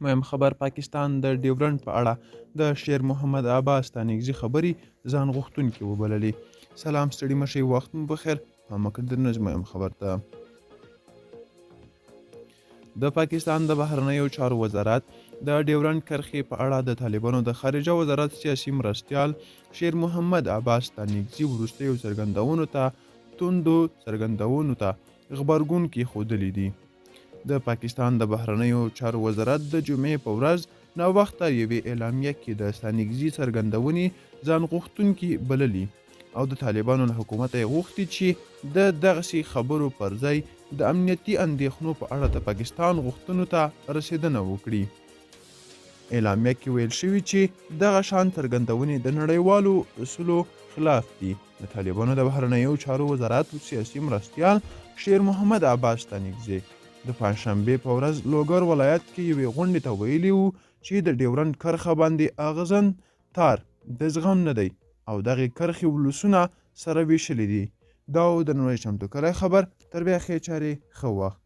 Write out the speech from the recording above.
مهم خبر، پاکستان د ډیورنډ په اړه د شیر محمد عباس ستانکزي خبرې ځان غوښتونکې وبللې. سلام، ستړي مشي، وخت مو بخیر. پام وکړئ د نن مهم خبر ته. د پاکستان د بهرنیو چارو وزارت د ډیورنډ کرښې په اړه د طالبانو د خارجه وزارت سیاسي مرستیال شیر محمد عباس ستانکزي وروستیو څرګندونو ته توندو څرګندونو ته غبرګون کې ښودلي دي. د پاکستان د بهرنیو چارو وزارت د جمعې په ورځ ناوخته یوې اعلامیه کې د ستانکزي څرګندونې ځان غوښتونکي بللي او د طالبانو له حکومته یې غوښتي چې د دغسې خبرو پر ځای د امنیتي اندېښنو په اړه د پاکستان غوښتنو ته رسېدنه وکړي. اعلامیه کې ویل شوي چې دغه شان څرګندونې د نړیوالو اصولو خلاف دي. د طالبانو د بهرنیو چارو وزارت سیاسي مرستیال شیر محمد عباس ستانکزي د پنجشنبې په ورځ لوګر ولایت کې یوې غونډې ته ویلي وو چې د ډیورنډ کرښه باندې اغزن تار د زغم نه دی او دغې کرښې ولسونه سره ویشلي دي. دا و د نړۍ چمتو کړی خبر. تر بیا ښې چارې، ښه وخت.